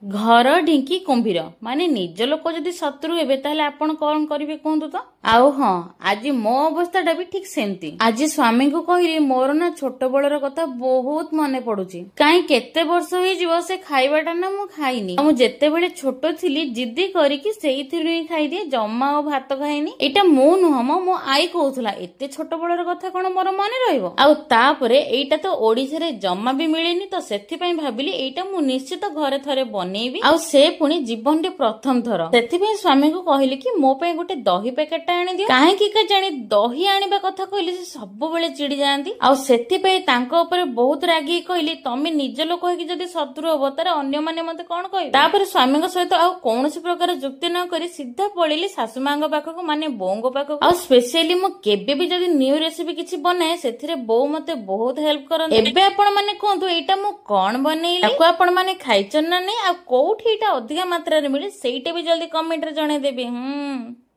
ଘର ଢିଙ୍କି କୁମ୍ଭୀର, ମାନେ ନିଜ ଲୋକ ଯଦି ଶତ୍ରୁ ହେବେ ତାହେଲେ ଆପଣ କଣ କରିବେ କୁହନ୍ତୁ ତ? ଆଉ ହଁ, ଆଜି ମୋ ଅବସ୍ଥାଟା ବି ଠିକ ସେମିତି। ଆଜି ସ୍ୱାମୀଙ୍କୁ କହିଲି, ମୋର ନା ଛୋଟ ବେଳର କଥା ବହୁତ ମନେ ପଡୁଛି। କାହିଁ କେତେ ବର୍ଷ ହେଇଯିବ ସେ ଖାଇବାଟା ନା ମୁଁ ଖାଇନି। ଆଉ ମୁଁ ଯେତେବେଳେ ଛୋଟ ଥିଲି ଜିଦି କରିକି ସେଇଥିରୁ ହିଁ ଖାଇଦିଏ, ଜମା ଆଉ ଭାତ ଖାଇନି। ଏଇଟା ମୁଁ ନୁହଁ ମ, ମୋ ଆଈ କହୁଥିଲା। ଏତେ ଛୋଟ ବେଳର କଥା କଣ ମୋର ମନେ ରହିବ? ଆଉ ତାପରେ ଏଇଟା ତ ଓଡିଶାରେ ଜମା ବି ମିଳେନି, ତ ସେଥିପାଇଁ ଭାବିଲି ଏଇଟା ମୁଁ ନିଶ୍ଚିତ ଘରେ ଥରେ ବନେଇବି, ଆଉ ସେ ପୁଣି ଜୀବନରେ ପ୍ରଥମ ଥର। ସେଥିପାଇଁ ସ୍ୱାମୀଙ୍କୁ କହିଲି କି ମୋ ପାଇଁ ଗୋଟେ ଦହି ପ୍ୟାକେଟ ଟା ଆଣିଦିଅ। କାହିଁକି କେଜାଣି ଦହି ଆଣିବା କଥା କହିଲେ ସେ ସବୁବେଳେ ଚିଡି ଯାଆନ୍ତି। ଆଉ ସେଥିପାଇଁ ତାଙ୍କ ଉପରେ ବହୁତ ରାଗିକି କହିଲି, ତମେ ନିଜ ଲୋକ ହେଇକି ଯଦି ଶତ୍ରୁ ହବ ତାହେଲେ ଅନ୍ୟମାନେ ମତେ କଣ କହିବେ? ତାପରେ ସ୍ୱାମୀଙ୍କ ସହିତ ଆଉ କୌଣସି ପ୍ରକାର ଯୁକ୍ତି ନ କରି ସିଧା ପଳେଇଲି ଶାଶୁ ମାଙ୍କ ପାଖକୁ, ମାନେ ବୋଉଙ୍କ ପାଖକୁ। ଆଉ ସ୍ପେସିଆଲି ମୁଁ କେବେ ବି ଯଦି ନ୍ୟୁ ରେସିପି କିଛି ବନାଏ, ସେଥିରେ ବୋଉ ମତେ ବହୁତ ହେଲ୍ପ କରନ୍ତି। ଏବେ ଆପଣ ମାନେ କୁହନ୍ତୁ ଏଇଟା ମୁଁ କଣ ବନେଇଲି, ତାକୁ ଆପଣ ମାନେ ଖାଇଛନ୍ତି ନା ନାଇଁ, ଆଉ କୋଉଠି ଏଇଟା ଅଧିକା ମାତ୍ରାରେ ମିଳେ ସେଇଟା ବି ଜଲ୍ଦି କମେଣ୍ଟରେ ଜଣେଇଦେବେ। ହୁଁ।